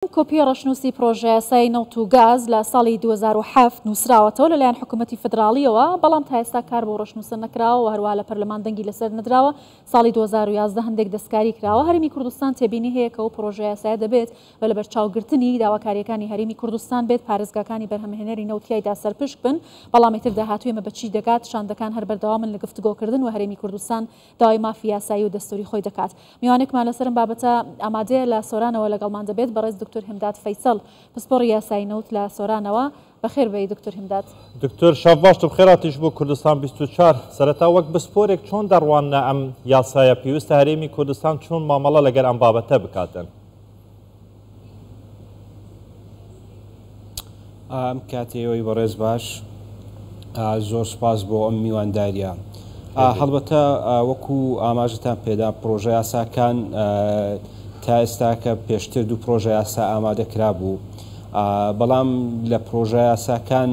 کۆپیی ڕەشنووسی پڕۆژەیاسای نەوت و گاز لە ساڵی 2007 نووسراوەتەوە لەلایەن حکوومەتی فیدراڵییەوە، بەڵام تا ئێستا کار بەو ڕەشنووسە نەکراوە و هەروەها لە پەرلەمان دەنگی لەسەر نەدراوە، ساڵی 2011 هەندێک دەستکاری کراوە. هەرێمی کوردستان تێبینی هەیە کە ئەو پڕۆژەیاسایە دەبێت بە لەبەرچاوگرتنی داواکارییەکانی هەرێمی کوردستان بێت، پارێزگاکانی بەرهەمهێنەری نەوت تیایدا سەرپشک بن، بەڵام ئیتر داهاتووی ئەمە بە چی دەگات، شاندەکان هەر بەردەوامن لە گفتوگۆکردن و هەرێمی کوردستان داوای مافی یاسایی و دەستوری خۆی دەکات. میوانێکمان لەسەر ئەم بابەتە ئامادەیە لە سۆرانەوە لەگەڵمان دەبێت، بەڕێز دکتۆر هیمداد فەیسەڵ، پسپۆڕی یاسایی نەوت لە سۆرانەوە. بەخێر بێی دکتۆر هیمداد. دکتۆر شەڤ باش بخێر هاتیش بۆ کوردستان 24. سەرەتا وەک پسپۆرێک چۆن دەڕواننە ئەم یاسایە؟ پێویستە هەرێمی کوردستان چۆن مامەڵە لەگەر ئەم بابەتە بکاتن؟ ئەم کاتەیەوەی بەڕێز باش، زۆر سوپاس بۆ ئەم میوانداریە. هەڵبەتە وەکو ئاماژەتان پێدا پرۆژە یاساکان تا ئێستاکە پێشتر دوو پرۆژە یاسا ئامادە کرابوو، بەڵام لە پرۆژە یاساکان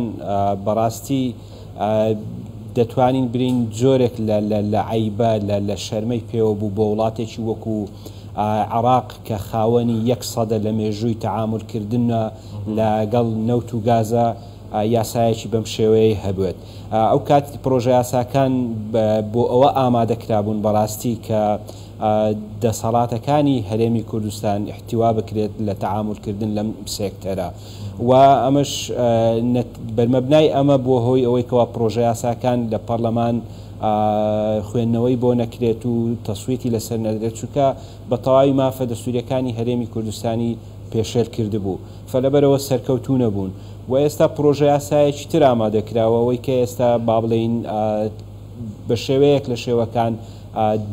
بەڕاستی دەتوانین برین جۆرێک لە عیبە لە شەرمەی پێوە بوو بۆ وڵاتێکی وەکو عێراق کە خاوەنی یەک سەدە لە مێژووی تەعامول کردنە لەگەڵ نەوت و گازە یاسایەکی بەم شێوەیەی هەبێت. ئەو کات پرۆژە یاساکان بۆ ئەوە ئامادە کرابوون بەڕاستی کە دەسەڵاتەکانی هەرێمی کوردستان ئیحتیوا بکرێت لە تەعامول کردن لەم سێکتەرە و ئەمەش بەرمەبنای ئەمە بووە هۆی ئەوەی کەوا پرۆژە یاساکان لە پەرلەمان خوێندنەوەی بۆ نەکرێت و تەسویتی لەسەر نەدرێت، چونکە بە تەواوی مافە دەستوریەکانی هەرێمی کوردستانی پێشێل کردبوو، فەلەبەرەوە سەرکەوتوو نەبوون و ئێستا پرۆژە یاسایەکی تر ئامادە کراوە، ئەوەی کە ئێستا با بڵێین بە شێوەیەک لە شێوەکان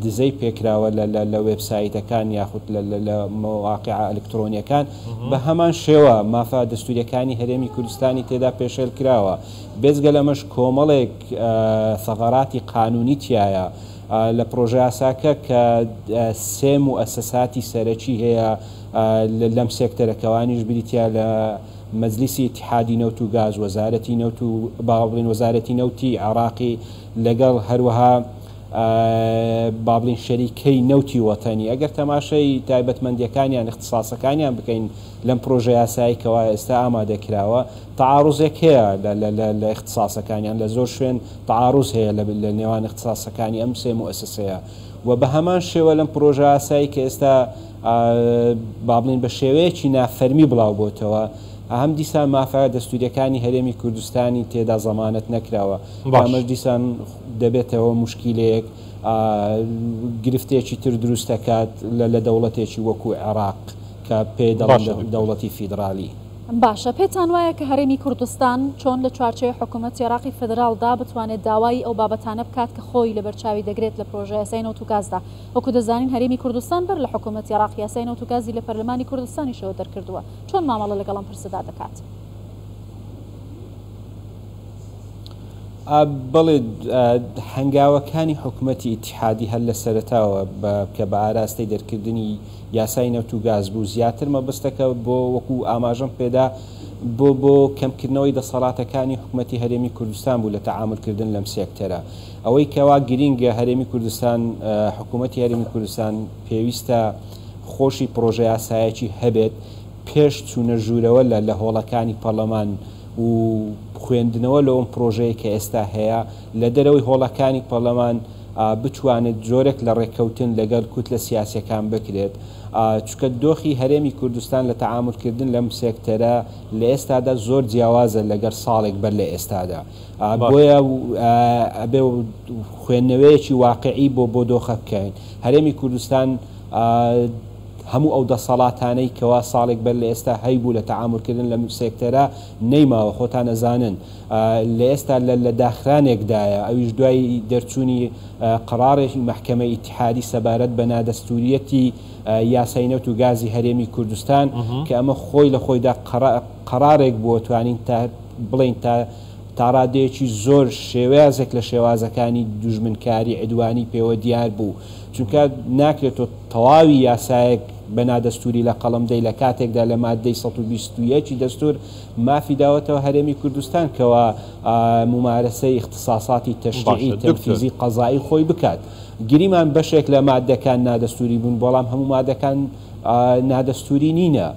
دزەی پێکراوە لە وێبسایتەکان یاخود لە مەواقیعە ئەلکترۆنیەکان، بە هەمان شێوە مافە دەستوریەکانی هەرێمی کوردستانی تێدا پێشێل کراوە. بێجگە لەمەش کۆمەڵێک ثغراتی قانونی تیایە لە پرۆژەیاساکە کە سێ موئەسەساتی سەرەکی هەیە لەم سێکتەرە کەوانیش بریتیە لە مەجلیسی ئیتیحادی نەوت و گاز، وەزارەتی نەوت و با بڵێین وەزارەتی نەوتی عێراقی لەگەڵ هەروەها با بڵێین شەریکەی نەوتی وەتەنی. ئەگەر تەماشای تایبەتمەندیەکانیان ئیختیساسەکانیان بکەین لەم پرۆژەیاسایی کەوا ئێستا ئامادە کراوە تەعاروزێک هەیە لە ئیختیساسەکانیان، لە زۆر شوێن تەعاروز هەیە لە نێوان ئیختیساسەکانی ئەم سێ موئەسەسەیە و بە هەمان شێوە لەم پرۆژە یاسایی کە ئێستا با بڵێین بە شێوەیەکی نافەرمی بڵاو بۆتەوە هەم دیسان مافە دەستوریەکانی هەرێمی کوردستانی تێدا زەمانەت نەکراوە، ئەمەش دیسان دەبێتەوە موشکیلەیەک گرفتێکی تر دروست دەکات لە دەوڵەتێکی وەکو عێراق کە پێی دەڵێن دەوڵەتی فیدرالی. باشە پێتان وایە کە هەرێمی کوردستان چۆن لە چوارچێوەی حکوومەتی عێراقی فیدراڵدا بتوانێت داوای ئەو بابەتانە بکات کە خۆی لەبەرچاوی دەگرێت لە پرۆژەیاسای نەوت و گازدا؟ وەکو دەزانین هەرێمی کوردستان بەر لە حکوومەتی عێراق یاسای نەوت و گازی لە پەرلەمانی کوردستانیشەوە دەرکردووە، چۆن مامەڵە لەگەڵ ئەم پرسەدا دەکات؟ بەڵێ هەنگاوەکانی حکومەتی ئیتیحادی هەر لە سەرەتاوە کە بە ئاراستەی دەرکردنی یاسای نەوت و گاز بوو زیاتر مەبەستەکە بۆ وەکو ئاماژەم پێدا بۆ بۆ کەمکردنەوەی دەسەڵاتەکانی حکومەتی هەرێمی کوردستان بوو لە تەعامولکردن لەم سێکتەرە. ئەوەی کەوا گرینگە هەرێمی کوردستان حکومەتی هەرێمی کوردستان پێویستە خۆشی پرۆژە یاسایەکی هەبێت پێش چوونە ژوورەوە لە لە هۆڵەکانی پەرلەمان و خوێندنەوە لەوم پرۆژەیە کە ئێستا هەیە لە دەرەوەی هۆڵەکانی پەرلەمان بتوانێت جۆرێک لە ڕێککەوتن لەگەڵ کوتلە سیاسیەکان بکرێت چونکە دۆخی هەرێمی کوردستان لە تەعامول کردن لەم سێکتەرە لە ئێستادا زۆر جیاوازە لەگەڵ ساڵێک بەر لە ئێستادا بۆیە ئەبێ خوێندنەوەیەکی واقعی بۆ بۆ دۆخە بکەین هەرێمی کوردستان هەموو ئەو دەسەڵاتانەی کەوا ساڵێک بەر لە ئێستا هەیبوو لە تەعامول کردن لەم سێکتەرە نەیماوە خۆتان ئەزانن لە ئێستا لە لە داخرانێکدایە ئەویش دوای دەرچوونی قەڕاڕێکی مەحکەمەی ئیتیحادی سەبارەت بە نادەستووریەتی یاسای نەوت و گازی هەرێمی کوردستان کە ئەمە خۆی لە خۆیدا قەڕارێک بووە توانین تا بڵێین تا تاڕادەیەکی زۆر شێوازێک لە شێوازەکانی دوژمنکاری عدوانی پێوە دیار بوو چونکە ناکرێت تۆ تەواوی یاسایەک بە نادەستووری لە قەڵەم دەی لە کاتێکدا لە ماددەی 121 دەستوور مافی داوەتەوە هەرێمی کوردستان کەوا مومارەسەی ئیختساساتی تەشریعی، تەنفیزی، قەزایی خۆی بکات. گریمان بەشێک لە ماددەکان نادەستووری بوون بەڵام هەموو مادەکان نادەستووری نینە.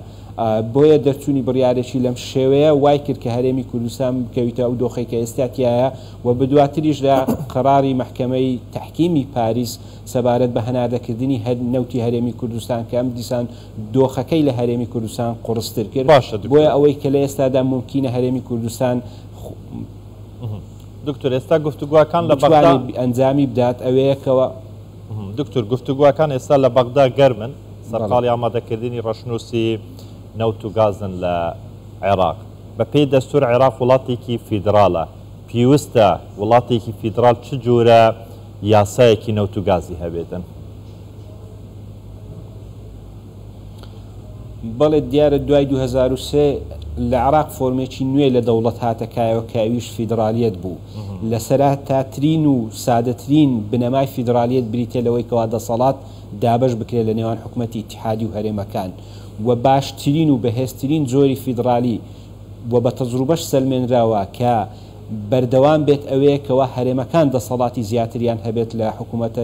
بۆیە دەرچوونی بڕیارێکی لەم شێوەیە وای کرد کە هەرێمی کوردستان بکەویتە ئەو دۆخەی کە ئێستا تیایە و بدواتریشدا قەراری مەحکەمەی تەحکیمی پاریس سەبارەت بە هەناردەکردنی نەوتی هەرێمی کوردستان کە ئەم دیسان دۆخەکەی لە هەرێمی کوردستان قوڕستر کرد. باشە دکتۆر. بۆیە ئەوەی کە لە ئێستادا مومکینە هەرێمی کوردستان دکتۆر ئێستا گفتوگۆکان لە بەغدا. بتوانێت ئەنجامی بدات ئەوەیە کەوا. دکتۆر گفتوگۆکان ئێستا لە بەغدا گەرمن، سەرقاڵی ئامادەکردنی ڕەشنووسی نەوت و گازن لە عێراق. بەپێی دەستوور عێراق وڵاتێکی فیدراڵە، پیوستە وڵاتێکی فیدراڵ چ جۆرە یاسایەکی نەوت و گازی هەبێتن؟ بەڵێ دیارە دوای 2003 لە عێراق فۆرمێکی نوێ لە دەوڵەت هاتە کایەوە کە ئەویش فیدرالیەت بوو. لە سەرەتاترین و سادەترین بنەمای فیدرالیەت بریتیە لەوەی کەوا دەسەڵات دابەش بکرێت لە نێوان حکومەتی ئیتیحادی و هەرێمەکان و باشترین و بەهێزترین جۆری فیدرالی و بە تەجروبەش سەلمێنراوە کە بەردەوام بێت ئەوەیە کەوا هەرێمەکان دەسەڵاتی زیاتریان هەبێت لە حکومەتە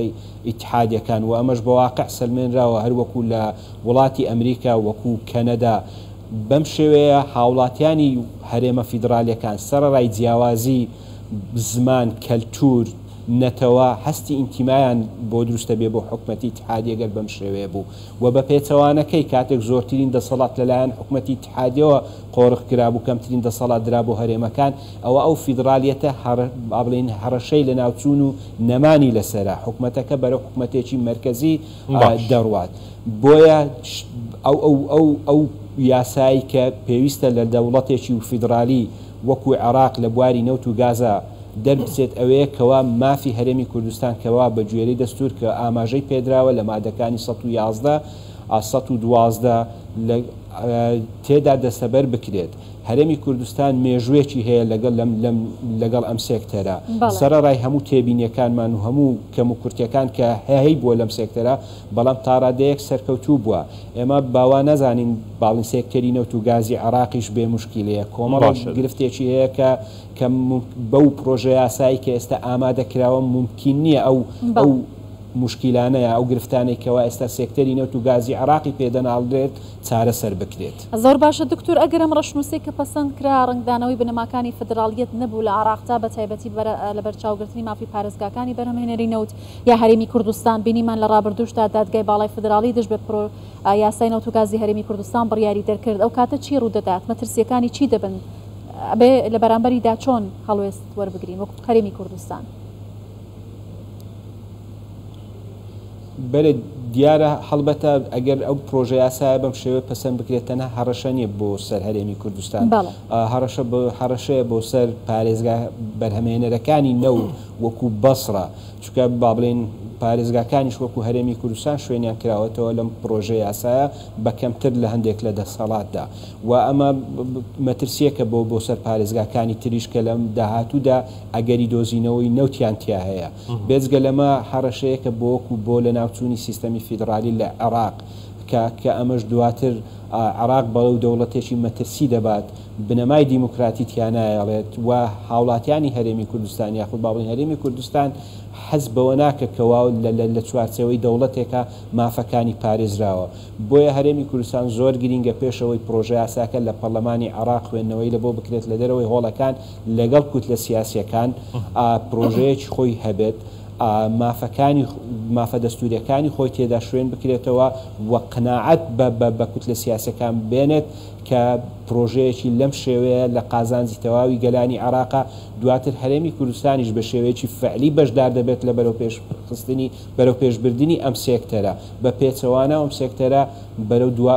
ئیتیحادیەکان و ئەمەش بە واقع سەلمێنراوە هەر وەکو لە وڵاتی ئەمریکا وەکو کەنەدا بەم شێوەیە هاوڵاتیانی هەرێمە فیدرالیەکان سەرەڕای جیاوازی زمان، کەلتور، نەتەوە هەستی ئینتیمایان بۆ دروست دەبێ بۆ حکومەتی ئیتیحادی گەر بەم شێوەیە بوو و بە پێچەوانەکەی کاتێک زۆرترین دەسەڵات لەلایەن حکومەتی ئیتیحادیەوە قۆرخ کرابوو کەمترین دەسەڵات درا بۆ هەرێمەکان ئەوە ئەو فیدڕالیەتە با بڵێین هەڕەشەی لەناوچوون و نەمانی لەسەرە حکومەتەکە بەرەو حکومەتێکی مەرکەزی دەڕوات بۆیە ئەو ئەو ئەو ئەو یاسایی کە پێویستە لە دەوڵەتێکی و فیدڕالی وەکو عێراق لە بواری نەوت و گازا دەربچێت ئەوەیە کەوا مافی هەرێمی کوردستان کەوا بە گوێرەی دەستور کە ئاماژەی پێدراوە لە مادەکانی 111 112 لە تێدا دەستەبەر بکرێت. هەرێمی کوردستان مێژووێکی هەیە لەگەڵ لەم لەم لەگەڵ ئەم سێکتەرە. سەرەڕای هەموو تێبینیەکانمان و هەموو کەموکورتیەکان کە هەیبووە لەم سێکتەرە، بەڵام تاڕادەیەک سەرکەوتوو بووە. ئێمە با وا نەزانین باڵین سێکتەری نەوت و گازی عێراقیش بێ موشکیلەیە. کۆمەڵێک گرفتێکی هەیە کە کە بەو پرۆژەیاسایەی کە ئێستا ئامادە کراوە مومکین نییە ئەو ئەو موشکیلانە یا ئەو گرفتانەی کەوا ئێستا سێکتەری نەوت و گازی عێراقی پێ دەناڵرێت چارەسەر بکرێت. زۆر باشە دکتور ئەگەر ئەم ڕەشنووسەی کە پەسەند کرا ڕەنگدانەوەی بنەماکانی فدراڵیەت نەبوو لە عێراقدا بە تایبەتی لەبەرچاوگرتنی مافی پارێزگاکانی بەرهەمهێنەری نەوت یا هەرێمی کوردستان بینیمان لە ڕابردووشدا دادگای باڵای فدراڵی دژ بە پرۆ یاسای نەوت و گازی هەرێمی کوردستان بڕیاری دەرکرد ئەو کاتە چی ڕوودەدات مەترسیەکانی چی دەبن ئەبێ لە بەرامبەریدا چۆن هەڵوێست وەربگرین وەکو هەرێمی کوردستان؟ بەلێ دیارە هەڵبەتە ئەگەر ئەو پرۆژە یاسایە بەم شێوەیە پەسەند بکرێت تەنها هەڕەشە نییە بۆ سەر هەرێمی کوردستان هەڕەشە هەڕەشەیە بۆ سەر پارێزگا بەرهەمهێنەرەکانی نەوت وەکو بەسڕە چونکە با بڵێین پارێزگاکانیش وەکو هەرێمی کوردستان شوێنیان کراوەتەوە لەم پرۆژە یاسایە بە کەمتر لە هەندێک لە دەسەڵاتدا و ئەمە مەترسییەکە بۆ بۆ سەر پارێزگاکانی تریش کە لەم داهاتوودا ئەگەری دۆزینەوەی نەوتیان تیا هەیە. بێجگە لەمە هەڕەشەیەکە بۆ وەکو بۆ لەناوچوونی سیستەمی فیدڕالی لە عێراق کە کە ئەمەش دواتر عێراق بەرەو دەوڵەتێکی مەترسی دەبات، بنەمای دیموکراتی تیا نایەڵێت و هاوڵاتیانی هەرێمی کوردستان یاخود با بڵێین هەرێمی کوردستان حەز بەوە ناکە کەوا لە لە چوارچێوەی دەوڵەتێکا مافەکانی پارێزراوە. بۆیە هەرێمی کوردستان زۆر گرینگە پێش ئەوەی پڕۆژەیاساکە لە پەڕلەمانی عێراق خوێندنەوەی لە بۆ بکرێت لە دەرەوەی هۆڵەکان لەگەڵ کوتلە سیاسیەکان پرۆژەیەکی خۆی هەبێت مافەکانی مافە دەستوریەکانی خۆی تێدا شوێن بکرێتەوە و قەناعەت بە بە کوتلە سیاسیەکان بێنێت کە پرۆژەیەکی لەم شێوەیە لە قازانجی تەواوی گەلانی عێراقە دواتر هەرێمی کوردستانیش بە شێوەیەکی فعلی بەشدار دەبێت لە بەرەوپێشخستنی بەرەوپێشبردنی ئەم سێکتەرە بە پێچەوانە ئەم سێکتەرە بەرەو دوا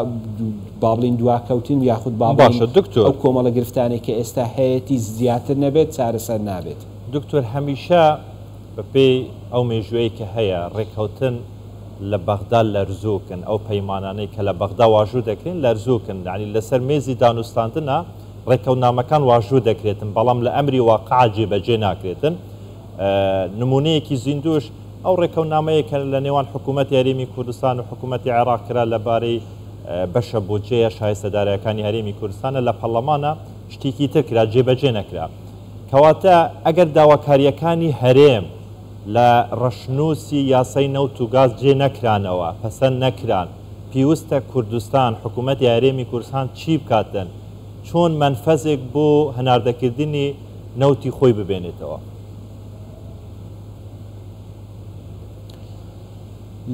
با بڵێین دواکەوتن یاخود با بڵێین باشە دکتۆر. ئەو کۆمەڵە گرفتانەی کە ئێستا هەیەتی زیاتر نەبێت چارەسەر نابێت. دکتۆر هەمیشە بە پێی ئەو مێژووەی کە هەیە ڕێککەوتن لە بەغدا لەرزۆکن ئەو پەیمانانەی کە لە بەغدا واژوو دەکرێن لەرزۆکن یانی لەسەر مێزی دانوستاندنە ڕێککەوتنامەکان واژوو دەکرێتن بەڵام لە ئەمری واقع جێبەجێ ناکرێتن نمونەیەکی زیندوش ئەو ڕێکەونامەیە کە لە نێوان حکوومەتی هەرێمی کوردستان و حکوومەتی عێراق کرا لەبارەی بەشە بودجەیە شایستە دارایەکانی هەرێمی کوردستانە لە پەرلەمانە شتێکی تر کرا جێبەجێ نەکرا. کەواتە ئەگەر داواکارییەکانی هەرێم لە ڕەشنووسی یاسای نەوت و گاز جێ نەکرانەوە، پەسەند نەکران، پیوستە کوردستان، حکوومەتی هەرێمی کوردستان چی بکاتن؟ چۆن مەنفەزێک بۆ هەناردەکردنی نەوتی خۆی ببێنێتەوە؟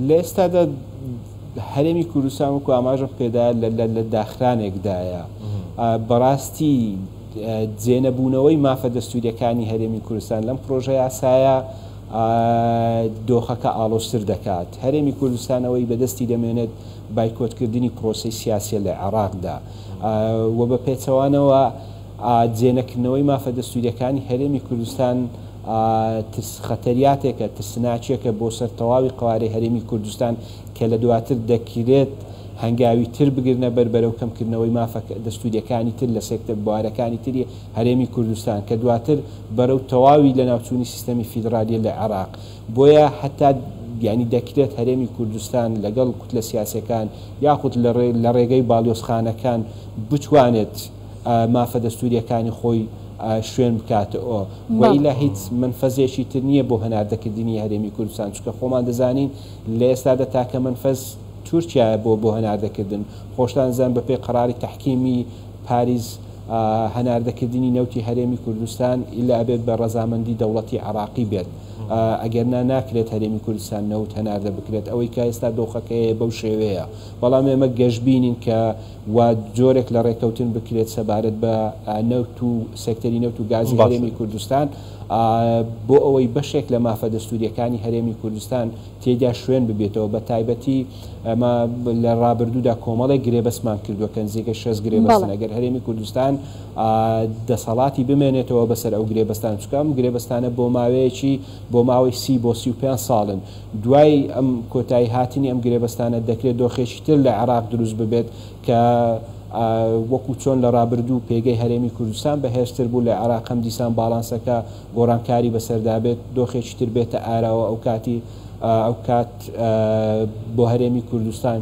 لە ئێستادا هەرێمی کوردستان وەکو ئاماژەم پێدا لە داخرانێکدایە. بەڕاستی جێنەبوونەوەی مافە دەستوریەکانی هەرێمی کوردستان لەم پرۆژە یاسایە دۆخەکە ئاڵۆزتر دەکات. هەرێمی کوردستان ئەوەی بەدەستی دەمێنێت بایکۆتکردنی پرۆسەی سیاسیە لە عێراقدا و بە پێچەوانەوە جێنەکردنەوەی مافە دەستوریەکانی هەرێمی کوردستان ترس خەتەریاتێکە، ترسناکیەکە بۆ سەر تەواوی قەوارەی هەرێمی کوردستان کە لە دواتر دەکرێت هەنگاوی تر بگرنە بەر بەرەو کەمکردنەوەی مافە دەستوریەکانی تر لە سێکتەر بوارەکانی تری هەرێمی کوردستان کە دواتر بەرەو تەواوی لەناوچوونی سیستەمی فیدرالیە لە عێراق. بۆیە هەتا یانی دەکرێت هەرێمی کوردستان لەگەڵ کوتلە سیاسیەکان یاخود لە ڕێگەی باڵیۆزخانەکان بتوانێت مافە دەستوریەکانی خۆی شوێن بکاتئۆ وئیلا هیچ مەنفەزێکی تر نییە بۆ هەناردەکردنی هەرێمی کوردستان چونکە خۆمان دەزانین لە ئێستادا تاکە مەنفەز تورکیایە بۆ بۆ هەناردەکردن خۆشتان زان بەپێی قەراری تەحکیمی پاریس هەناردەکردنی نەوتی هەرێمی کوردستان ئیلا ئەبێت بە ڕەزامەندی دەوڵەتی عێراقی بێت ئەگەرنا ناکرێت هەرێمی کوردستان نەوت هەناردە بکرێت ئەوەی کە ئێستا دۆخەکەیە بەو شێوەیە بەڵام ئێمە گەشبینین کە وا جۆرێک لە ڕێکەوتن بکرێت سەبارەت بە نەوت و سێکتەری نەوت و گازی هەرێمی کوردستان بۆ ئەوەی بەشێک لە مافە دەستوریەکانی هەرێمی کوردستان تێیدا شوێن ببێتەوە بە تایبەتی ئەمە لە ڕابردوودا کۆمەڵێک گرێبەستمان کردووە کە نزیکەی 6 گرێبەستن ئەگەر هەرێمی کوردستان دەسەڵاتی بمێنێتەوە بەسەر ئەو گرێبەستان چونکە ئەم گرێبەستانە بۆ ماوەیەکی بۆ ماوەی سی بۆ 35 ساڵن دوای ئەم کۆتایی هاتنی ئەم گرێبەستانە دەکرێت دۆخێکی تر لە عێراق دروست ببێت کە وەکو چۆن لە ڕابردوو پێگەی هەرێمی کوردستان بەهێزتر بوو لە عێراق هەم دیسان باڵانسەکە گۆڕانکاری بەسەردا بێت دۆخێکی تر بێتە ئاراوە ئەوکاتی ئەوکات بۆ هەرێمی کوردستان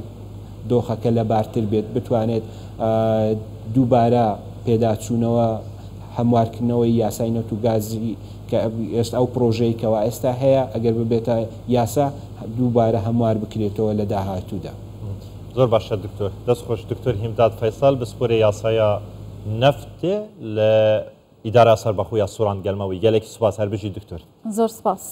دۆخەکە لەبارتر بێت بتوانێت دووبارە پێداچوونەوە هەموارکردنەوەی یاسای نەوت و گازی کە ئێستا ئەو پرۆژەی کەوا ئێستا هەیە ئەگەر ببێتە یاسا دووبارە هەموار بکرێتەوە لە داهاتوودا. زۆر باشە دکتۆر دەست خۆش. دکتۆر هیمداد فەیسەڵ پسپۆرێ یاسایا نەفتێ لە ئیدارە سەربەخۆ یا سۆران گەلمەوی گەلێکی سوپاس هەر بژی دکتۆر. زۆر سپاس.